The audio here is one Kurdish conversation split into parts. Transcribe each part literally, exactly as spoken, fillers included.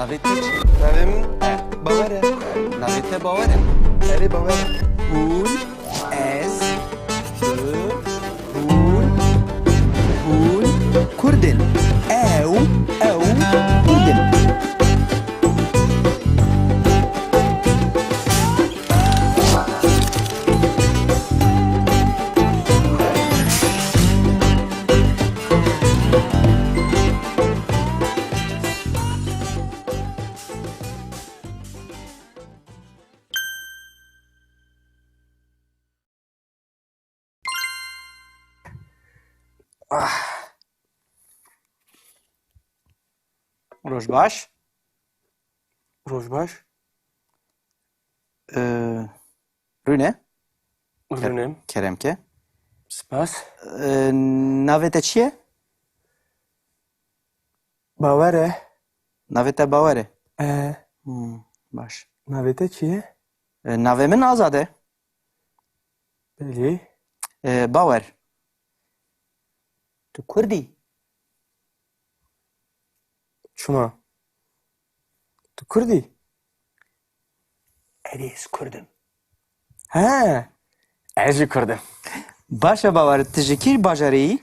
Navê te çi? Navê min Bawer e. Navê te Bawer e? Erê, Bawer e. Hûn, ez, tu, hûn, hûn Kurd in. Ew, ew Kurd in. Ah. Roj baş. Roj baş. Ee, Rûne. Rûne. Kerem ke. Spas. Ee, navê te çi ye? Bawer e. Navê te Bawer e? E. Hmm, baş. Navê te çi ye? Ee, navê min Azad e. Belê. Ee, Bawer. Tu Kurd î? Çima? Tu Kurd î? Erê, ez Kurd im. He, ez jî Kurd im. Baş e Bawer, tu ji kî bajarê yî?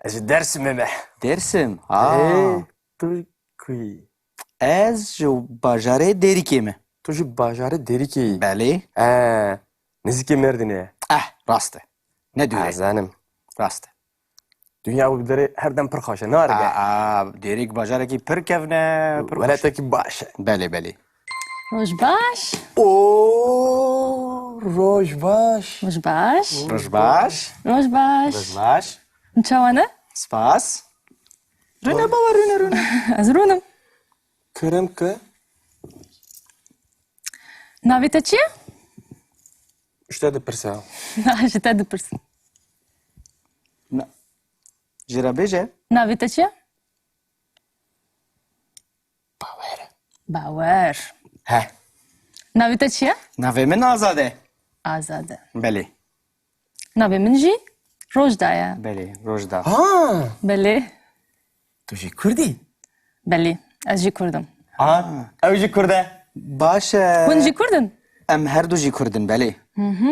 Ez ji Dêrsimê me. Dêrsim, ha. Ê, tu ji ku yî? Ez ji bajarê Dêrikê me. Tu ji bajarê Dêrikê yî? Belê. He, nêzîkê Mêrdînê ye. Eh, rast e. Ne dûr e. Ez zanim. Rast e. Dinya wî bi derê her dem pir xweş e, ne erê? Aa, aa, Dêrik bajarekî pir kevn e, pir xweş e. Welatekî baş e. Belê, belê. Roj baş. O, roj baş. Roj baş. Roj baş. Roj baş. Roj baş. Çawa ne? Spas. Rûne Bawer, rûne, rûne. Ez rûnim. Kerem ke. Navê te çi ye? Ji te dipirsa. Na, ji te dipirsim. Na, jê re bêje. Navê te çi ye? Bawer. Bawer. He. Navê te çi ye? Navê min Azad e. Azad e. Belê. Navê min jî Rojda ye. Belê, Rojda. Ha! Belê. Tu jî Kurd î? Belê, ez jî Kurd im. Ha, ew jî Kurd e. Baş e. Hûn jî Kurd in? Em her du jî Kurd in, belê. Hı hı.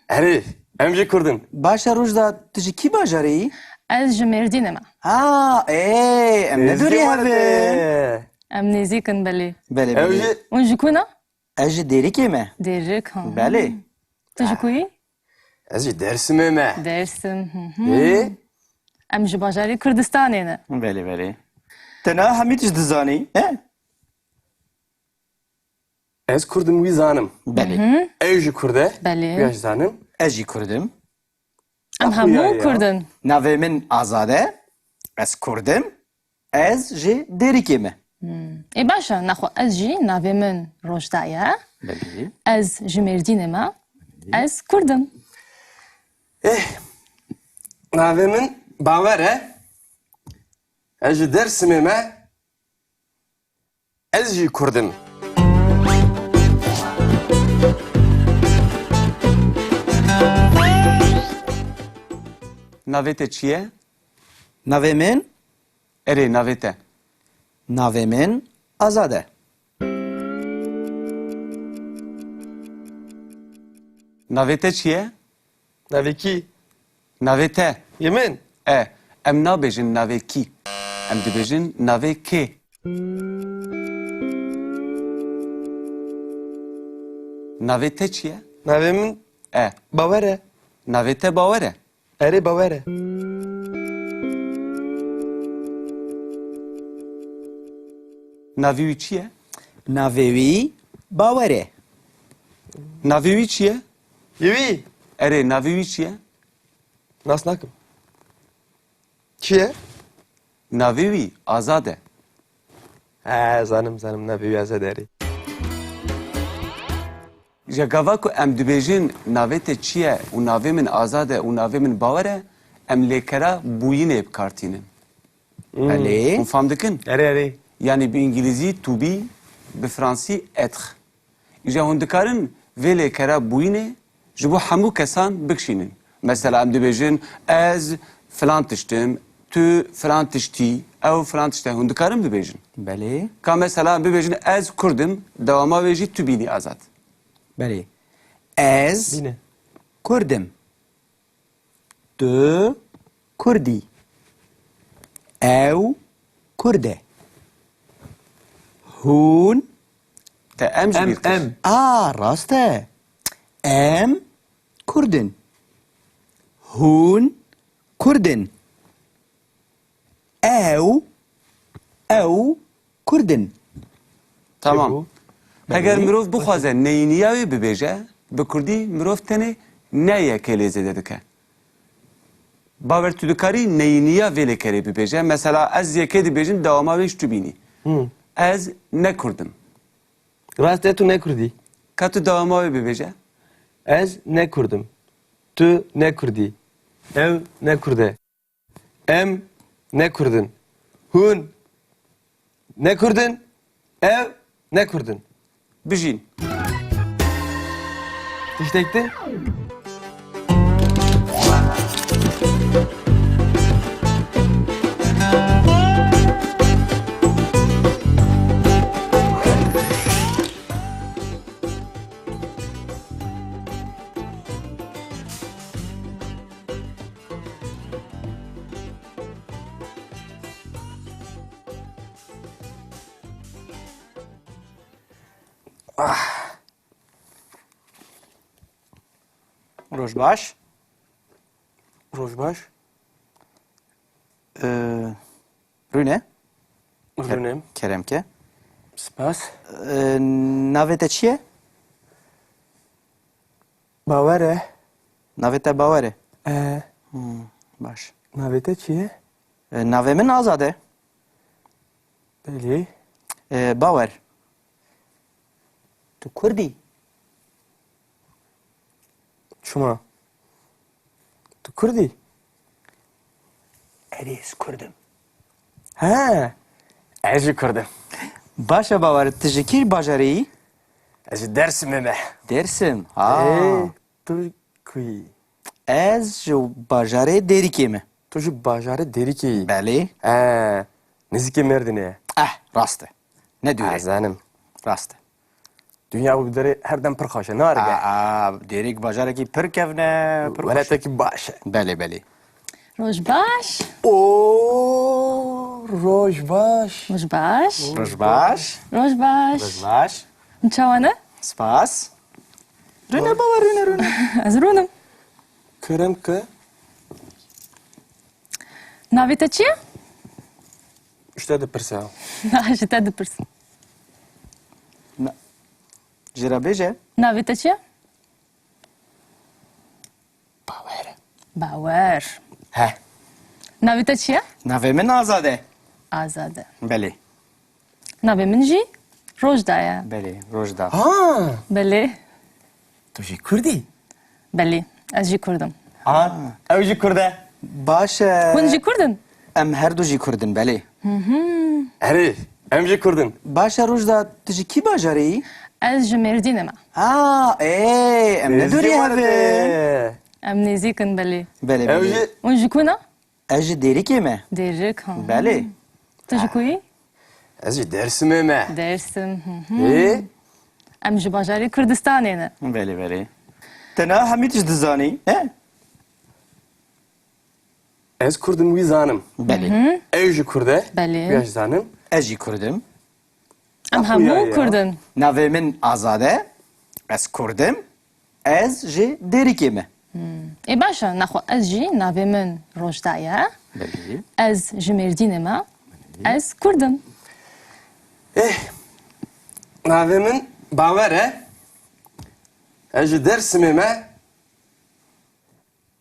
Erê, em jî Kurd in. Baş e Rojda, tu ji kî bajarê yî? Ez ji Mêrdînê me. Ha, ê, em ne dûrî hev in. Em nêzîk in, belê. Belê, belê. Hûn ji ku ne? Ez ji Dêrikê me. Dêrik, ha. Belê. Tu ji ku yî? Ez ji Dêrsimê me. Dêrsim, hı hı. Ê? Em ji bajarê Kurdistanê ne. Belê, belê. Te niha hemî tişt dizanî, he? Ez Kurd im, wî zanim. Belê. Hı hı. Ew jî Kurd e. Belê. Wî jî zanim. Ez jî Kurd im. Em hemû Kurd in. Navê min Azad e. Ez Kurd im. Ez ji Dêrikê me. Hmm. Ê baş e, nexwe ez jî navê min Rojda ye. Belê. Ez ji Mêrdînê me. Ez Kurd im. Eh, navê min Bawer e. Ez ji Dêrsimê me. Ez jî Kurd im. Navê te çi ye? Navê min? Erê, navê te. Navê min Azad e. Navê te çi ye? Navê kî? Navê te. Yê min? E, em nabêjin navê kî. Em dibêjin navê kê. Navê te çi ye? Navê min E. Bawer e. Navê te Bawer e. Erê, Bawer e. Navê wî çi ye? Navê wî Bawer e. Navê wî çi ye? Yê wî? Erê, navê wî çi ye? Nas nakim. Çi ye? Navê wî Azad e. He, zanim, zanim, navê wî Azad e, erê. Ji gava ku em dibêjin navê te çi ye û navê min Azad e û navê min Bawer e, em lêkera bûyînê bi kar tînin. Hmm. Belê. Hûn fam dikin? Erê, erê. Yanî bi îngilîzî to be, bi fransî être. Îja hûn dikarin vê lêkera bûyînê ji bo hemû kesan bikişînin. Mesela em dibêjin, ez filan tişt im, Tu filan tiştî, ew filan tişt e. Hûn dikarin bibêjin? Belê. Ka mesela bibêjin, ez Kurd im, dewama wê jî tu bînî Azad. Belê. Ez Bîne. Kurd im. Tu Kurd î. Ew Kurd e. Hûn Te em ji Em, bîr kir. em. A, rast e. Em Kurd in. Hûn Kurd in. Ew, ew Kurd in. Tamam. Çi bû? Heger Belê. mirov bixwaze neyîniya wê bibêje, bi kurdî mirov tenê ne yekê lê zêde dike. Bawer tu dikarî neyîniya vê lêkerê bibêje. Mesela ez yekê dibêjim, dewama wê ji tu bînî. Hı. Ez ne Kurd im. Rast e, tu ne Kurd î. Ka tu dewama wê bibêje. Ez ne Kurd im. Tu ne Kurd î. Ew ne Kurd e. Em ne Kurd in. Hûn ne Kurd in. Ew ne Kurd in. Bijîn. Tiştek din. Ah. Roj baş. Roj baş. Ee, Rûne. Ke-, Rûne. Kerem ke. Spas. Ee, navê te çi ye? Bawer e. Navê te Bawer e? Ee. Hmm, baş. Navê te çi ye? Ee, navê min Azad e. Belê. Ee, Bawer. Tu Kurd î? Çima? Tu Kurd î? Erê, ez Kurd im. He, ez jî Kurd im. Baş e Bawer, tu ji kî bajarê yî? Ez ji Dêrsimê me. Dêrsim, ha. Ê, tu ji ku yî? Ez ji bajarê Dêrikê me. Tu ji bajarê Dêrikê yî? Belê. He, nêzîkê Mêrdînê ye. Eh, rast e. Ne dûr e. Ez zanim. Rast e. Dinya û derê her dem pir xweş e, narige. A, a, Dêrik bajarekî pir kevn e, pir xweş e. Welatekî baş e. Belê, belê. Roj baş. O, roj baş. Roj baş. Roj baş. Roj baş. Roj baş. Çawa ne? Spas. Rûne baba, rûne, rûne. Ez rûnim. Kerem ke. Navê te çi ye? Ji te dipirse. Na, ji te dipirsim. Na, jê re bêje. Navê te çi ye? Bawer. Bawer. He. Navê te çi ye? Navê min Azad e. Azad e. Belê. Navê min jî Rojda ye. Belê, Rojda. Ha! Belê. Tu jî Kurd î? Belê, ez jî Kurd im. Ha, ew jî Kurd e. Baş e. Hûn jî Kurd in? Em her du jî Kurd in, belê. Hı hı. Erê, em jî Kurd in. Baş e Rojda, tu ji kî bajarê yî? Ez ji Mêrdînê me. Ha, ê, em ne dûrî hev in. Em nêzîk in, belê. Belê, belê. Hûn ji ku ne? Ez ji Dêrikê me. Dêrik, ha. Belê. Tu ji ku yî? Ez ji Dêrsimê me. Dêrsim, hı hı. Ê? Em ji bajarê Kurdistanê ne. Belê, belê. Te niha hemî tişt dizanî, he? Ez Kurd im, wî zanim. Belê. Hı hı. Ew jî Kurd e. Belê. Wî jî zanim. Ez jî Kurd im. Em hemû Kurd in. Navê min Azad e. Ez Kurd im. Ez ji Dêrikê me. Hmm. Ê baş e, nexwe ez jî navê min Rojda ye. Belê. Ez ji Mêrdînê me. Belê. Ez Kurd im. Eh, navê min Bawer e. Ez ji Dêrsimê me.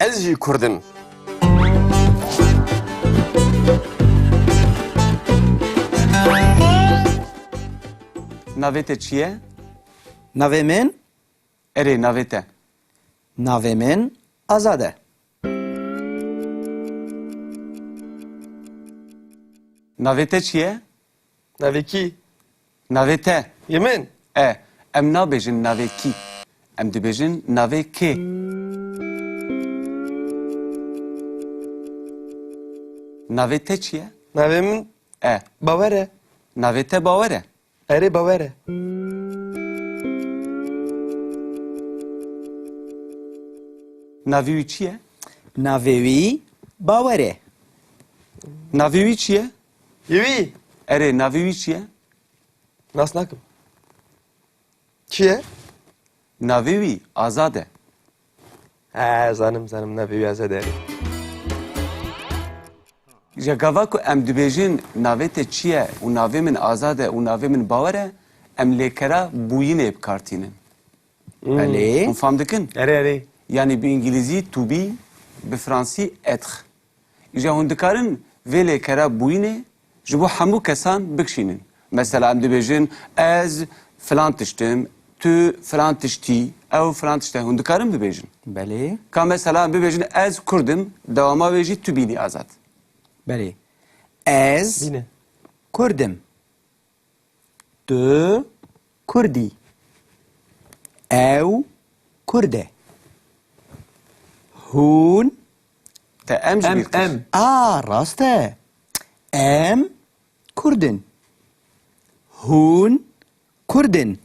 Ez jî Kurd im. Navê te çi ye? Navê min? Erê, navê te? Navê min Azad e. Navê te çi ye? Navê kî? Navê te? Yê min? E, em nabêjin navê kî. Em dibêjin navê kê. Navê te çi ye? Navê min E. Bawer e. Navê te Bawer e? Erê, Bawer e. Navê wî çi ye? Navê wî Bawer e. Navê wî çi ye? Wî? Erê, navê wî çi ye? Nas nakim. Çi ye? Navê wî Azad e. He, zanim, zanim, navê wî Azad e. Ji gava ku em dibêjin navê te çi ye û navê min Azad e û navê min Bawer e, em lêkera bûyînê bi kar tînin. Hmm. Belê. Hûn fam dikin? Erê, erê. Yanî bi îngilîzî to be, bi fransî être. Îja hûn dikarin vê lêkera bûyînê ji bo hemû kesan bikişînin. Mesela em dibêjin ez filan tişt im, tu filan tişt î, ew filan tişt e. Hûn dikarin bibêjin? Belê. Ka mesela em bibêjin ez Kurd im, dewama wê jî tu bînî Azad. Belê. Ez Bîne. Kurd im. Tu Kurd î. Ew Kurd e. Hûn Te em ji Em, bîr kir. Em. A, rast e. Em Kurd in. Hûn Kurd in.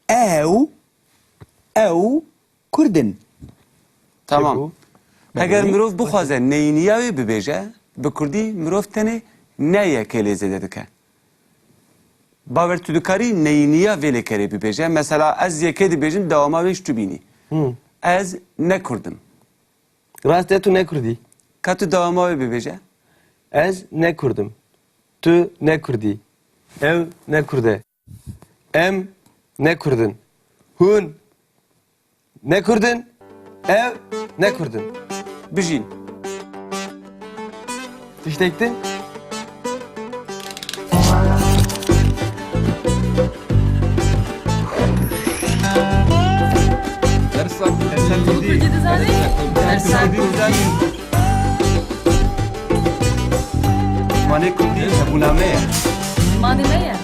Ew, ew Kurd in. Tamam. Çêbû. Heger Belê. Mirov bixwaze neyîniya wê bibêje, bi kurdî mirov tenê ne yekê lê zêde dike. Bawer, tu dikarî neyîniya vê lêkerê bibêje. Mesela ez yekê dibêjim, dewama wê ji tu bînî. Hı. Ez ne Kurd im. Rast e, tu ne Kurd î. Ka tu dewama wê bibêje. Ez ne Kurd im. Tu ne Kurd î. Ew ne Kurd e. Em ne Kurd in. Hûn ne Kurd in. Ew ne Kurd in. Bijîn. Tiştek din. Dersa Kurdî. Kurdî dizanî? Dersa Kurdî. Zimanê Kurdî hebûna me ye. Zimanê me ye.